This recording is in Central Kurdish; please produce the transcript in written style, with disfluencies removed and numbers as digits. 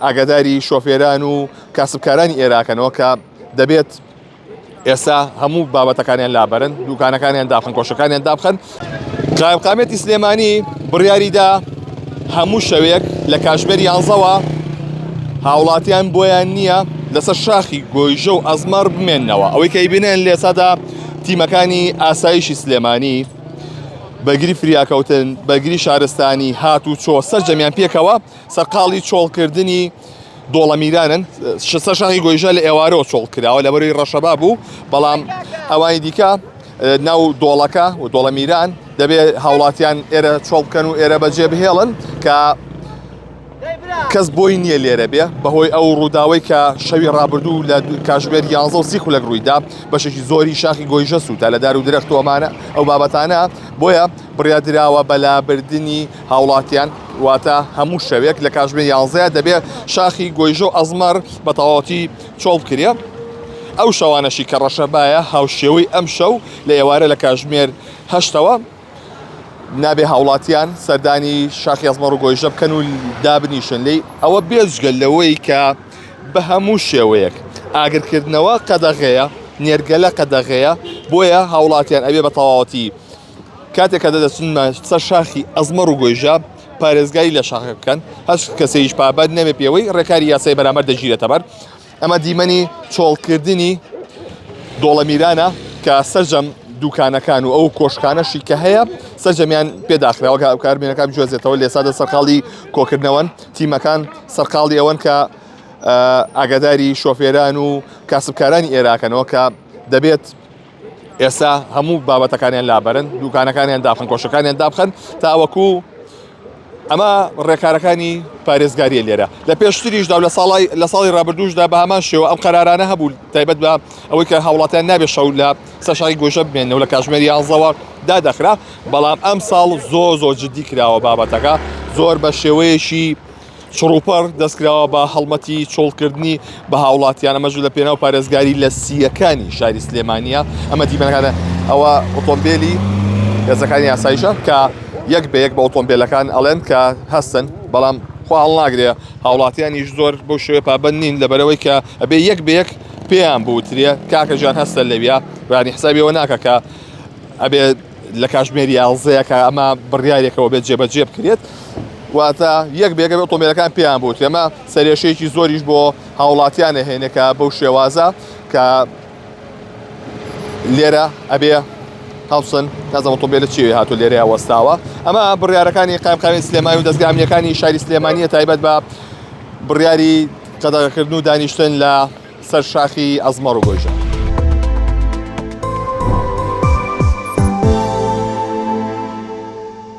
ئاگاداری شۆفێران و کاسبکارانی ئێراکەنەوە کە دەبێت ئێستا هەموو بابەتەکانیان لابەرن، دوکانەکانیان دابخەن، کۆشەکانیان دابخەن. قایمقامیەتی سلێمانی بڕیاریدا هەموو شەوێک لە کاژمێر یانزەوە هاوڵاتیان بۆیان نییە لەسەر شاخی گۆیژە و ئەزمەڕ بمێننەوە. ئەوەی کە ئەیبینن لێسادا تیمەکانی ئاسایشی سلێمانی، بەرگری فریاکەوتن، بەرگری شارستانی، هاتوچۆ سەرجەمیان پێکەوە سەرقاڵی چۆڵکردنی دۆڵەمیرانن. سەر شاخی گۆیژە لە ئێوارەوە چۆڵ کراوە لەبەرەی ڕەشەبا بوو، بەڵام ئەوانی دیکە ناو دۆڵەکە و دۆڵەمیران دەبێ هاوڵاتیان ئێرە چۆڵ بکەن و ئێرە بەجێ بهێڵن کە کەس بۆی نییە لێرە بێ بەهۆی ئەو ڕووداوەی کە شەوی ڕابردوو لە کاژمێر 11 و سی خولەک ڕوویدا بەشێکی زۆری شاخی گۆیژە سووتا لە دار و درەخت و ئەمانە ئەو بابەتانە بۆیە بڕیاردراوە بە لابردنی هاوڵاتیان واتە هەموو شەوێک لە کاژمێر یانزەیە دەبێ شاخی گۆیژە و ئەزمەڕ بە تەواوەتی چۆڵ بکرێ ئەو شەوانەشی کە ڕەشەبایە هاوشێوەی ئەم شەو لە ئێوارە لە کاژمێر هەشتەوە نابێ هاوڵاتیان سەردانی شاخی ئەزمەڕ و گۆیژە بکەن و دابنیشن لێی ئەوە بێجگە لەوەی کە بە هەموو شێوەیەک ئاگرکردنەوە قەدەغەیە نێرگەلە قەدەغەیە بۆیە هاوڵاتیان ئەبێ بە تەواوەتی کاتێک کە دەچنە سەر شاخی ئەزمەڕ و گۆیژە پارێزگاری لە شاخەکە بکەن هەر کەسێکیش پابەند نەبێ پێوەی ڕێکاری یاسای بەرامبەر دەگیرێتە بەر ئەمە دیمەنی چۆڵکردنی دۆڵەمیرانە کە سەرجەم دوکانەکان و ئەو کۆشکانەشی کە هەیە سەرجەمیان پێداخراوە کە کارمێنەکان بجوێزێتەوە لێسادە سەرقاڵی کۆکردنەوەن تیمەکان سەرقاڵی ئەوەن کە ئاگاداری شۆفێران و کاسبکارانی ئێراکەنەوە کە دەبێت ئێستا هەموو بابەتەکانیان لابەرن دوکانەکانیان دابخەن کۆشەکانیان دابخەن تاوەکو ئەمە ڕێکارەکانی پارێزگاریە لێرە لە پێشتریشدا و لە ساڵی لە ساڵی ڕابردووشدا بە هەمان شێوە ئەم قەرارانە هەبوو تایبەت بە ئەوەی کە هاوڵاتیان نابێت شەو لە سەر شاخی گۆیژە بمێنەوە لە کاژمێر یانزەوە دادەخرا بەڵام ئەم ساڵ زۆر زۆر جدی کراوە بابەتەکە زۆر بە شێوەیەکی چڕوپڕ دەستکراوە بە هەڵمەتی چۆڵکردنی بە هاوڵاتیان ئەمەش لە پێناو پارێزگاری لە سییەکانی شاری سلێمانیە ئەمە دیمەنەکانە ئەوە ئۆتۆمبیلی هێزەکانی ئاسایشە کە یەک بە یەک بە ئۆتۆمبیلەکان ئەڵێن کە هەستن بەڵام خوا هەڵناگرێ هاوڵاتیانیش زۆر بەو شێوەیە پابەند نین لەبەرەوەی کە ئەبێ یەک بە یەک پێیان بوترێ کاکە ژیان هەستە لەویا یانی حسابیەوە ناکە کە ئەبێ لە کاژمێر یازدەیە کە ئەمە بڕیارێکەوە بێت جێبەجێ بکرێت واتە یەک بێگە ئۆتۆمبیلەکان پێیان بوت ئێمە سەرێشەیەکی زۆریش بۆ هاوڵاتیان ئەهێنێ کە بەو شێوازە کە لێرە ئەبێ هەڵسن نازم ئۆتۆمبیلە چی هاتو لێرەیە وەستاوە ئەمە بڕیارەکانی قایمقامی سلێمانی و دەزگا ئەمنیەکانی شاری سلێمانیە تایبەت بە بڕیاری قەدەغەکردن و دانیشتن لە سەر شاخی ئەزمەڕ و گۆیژە.